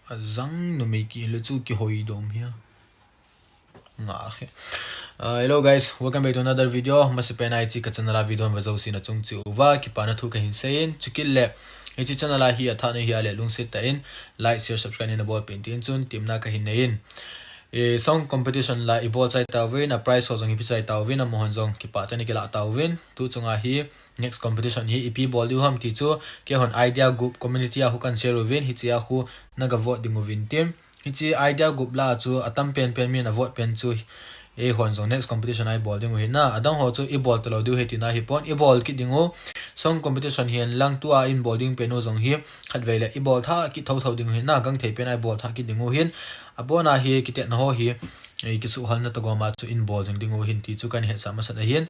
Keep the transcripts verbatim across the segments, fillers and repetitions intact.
Azang numei kile chu kihoi dom hia. Nga khe. Uh, hello guys, welcome back to another video. Masa pen a hiche ka channel a video va jouse nachung cheh uva kipana thu kahin seiyin. Chukit le hiche channel a hi athah nei hia le lungset tah in like, share, subscribe neina bolpeh in tin chun temna kahin neiyin. E, song competition la ibol chai tauvin, a prize ho jong ipi chai tauvin, amahon jong kipah tah in akilah tauvin. Tu chunga hi next competition hi ipi bol diu ham ti chu keihon idea group community a khu kahin share uvin, hichea khu naga vote ding uvin tin. Hiche idea group la chu atam penpen min avote pen chu eihon jong next competition a ibol ding u ahin na. Adang ho chu ibol talou diu ahi tina ahipon, ibol kit ding u. Song competition hihen lang tua ibol ding pen u jong hi khatvei le ibol tha kit thotho ding u ahin na, gangthei pen a ibol tha kit ding u ahin. Abona hi kitetna ho hi, e, kisuhhalna tagom a chu ibol jing ding u ahin ti chu kahin hetsah masat ahin.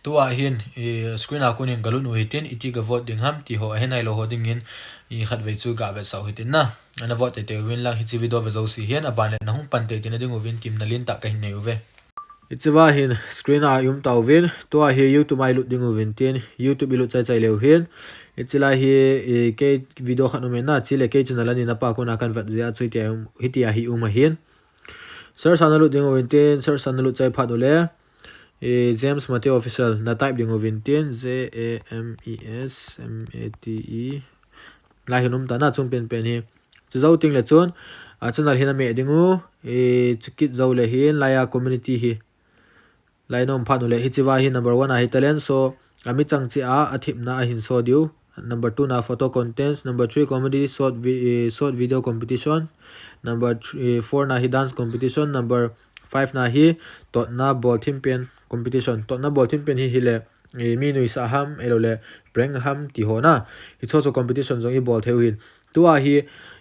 Tua hin, e, screen a konin galut u hitin, iti ga vote ding ham ti ho, ahe nailou ho dingin, e, khatvei chu ga vetsah u hitin na. Ana vote teitei uvin lang hiche video va jouse hin, aban le nahung pan teitei na ding uvin temna lentah kahin nei uve. Hichea hin screen a i um tauvin, tua hi YouTube a ilut ding uvin tin, YouTube ilut chaichai leu hin. Hiche lai hi, e, kei video khat um in na, chule kei channel a nina pa kona kahin vet jeh a chu hitia um, hitia hi um ahin. Search a nalut ding uvin tin, search a nalut chai phat ule, e, James Mateo Official na type ding uvin tin, J A M E S M A T E. Lai hin um tan a chung penpen hi. Chu jou teng le chun, a channel hi nameh ding u, e, chukit jou le hin, laiya community hi. Lai na um phat ule, hichea hi number one a hi talent show, amichang cheh a, athepna ahin show diu. Number two na photo contest, number three comedy short vi-, eh, short video competition, number three, four na hi dance competition, number five na hi totna bolthim pen competition. Totna bolthim pen hi hile, eh, mi nuisah ham, ahilou le prank ham ti ho na. Hicho cho competition jong ibol thei u ahin. Tua hi,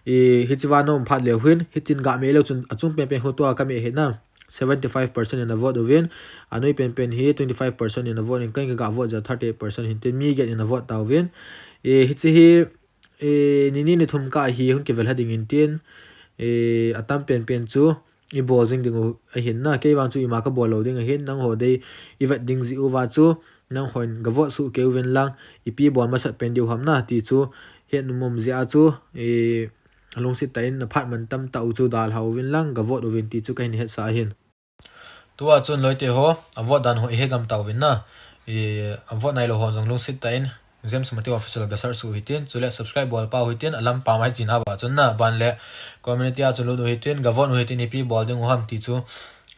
eh, hichea na um phat leu hin, hitin ga meh leu chun achung penpen ho tua kameh ahin na. Seventy five percent in avote uvin, anoi penpen hi twenty five percent in avote in, kei kaga vote jeh a thirty eight percent hin tin, mi get in avote tauvin. E, hiche hi, e, nini nithum kah hi hung kivel ha ding in tin, e, atam penpen chu ibol jing ding u ahin na, kei vang chu ima kabol lou ding ahin, nangho dei ivet ding jeh uva chu, nanghon ga vote soh kei uvin lang, ipi bol masat pen diu ham na, ti chu, het nom um jeh a chu, e, lungset tah in aphat mantam tah u chu dalha uvin lang, ga vote uvin ti chu kahin hetsah ahin. Tua chun loite ho, a vote dan ho ihe gam tauvin na. I, a vote nailou ho jong lungset tah in, James Mateo Official ga search u hitin, chule subscribe bol pau hitin, alam pam a hi china va chun na, aban le community a chun lut u hitin, ga vote u hitin, ipi bol ding u ham ti chu.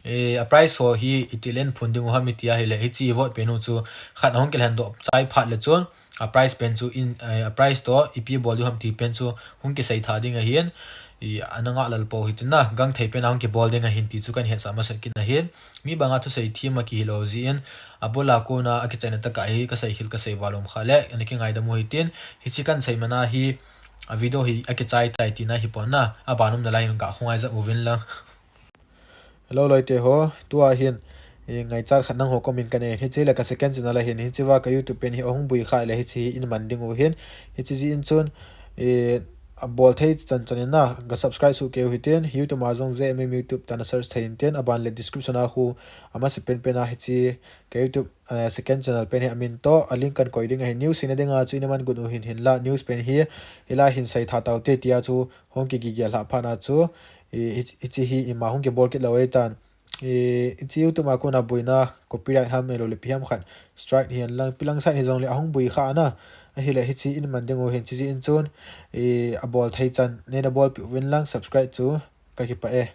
I, a prize ho hi iti len phun ding u ham iti ahile, hiche i vote pen u chu khat ahung kilhen doh chai phat le chun, a prize pen chu in, eh, a prize toh ipi bol diu ham ti pen chu hung kisei tha ding ahin, i, ana ngah lal pou hitin na, gangthei pen a hung kibol ding ahin ti chu kahin hetsah masat kit ahin. Mi banga thusei thim a kihi lou jeh in, abul a kona akichaina tah a hi kasei khel kasei val um kha le, ana kingaidam u hitin, hiche kahin sei man a hi, a video hi akichai tai tina hipon na, aban um nalai hin ga hung ngai jep uvin lang. Hello, loite ho. Tua hin, i, ngaichat khat nangho komin kanei. Hiche le ka second channel ahin. Hichea ka YouTube pen hi ahung bui kha le hiche hi in man ding u hin. Hiche jeh in chun, i, abol thei chan chan in na, ga subscribe soh kei u hitin. YouTube a jong J M M YouTube tia na search thei in tin. Aban le description a khu, amasa penpen a hiche ka YouTube, eh, second channel pen hi amin toh, a link kahin koi ding ahin. News seina dinga chu in man got u hin hinla. News pen hi, hilai hin sei tha taute tia chu, hung kigigel lhah phat na chu, i, hi, hiche hi ima hung kibol kit lou ahitan. I, hiche YouTube a kona buina copyright ham ahilou le ipi ham khat strike hihen lang, ipi lang side hijongle ahung bui kha na. Ahile hiche in man ding u hin, hiche jeh in chun, i, abol thei chan neina bolpeh uvin lang, subscribe chu kakipah e.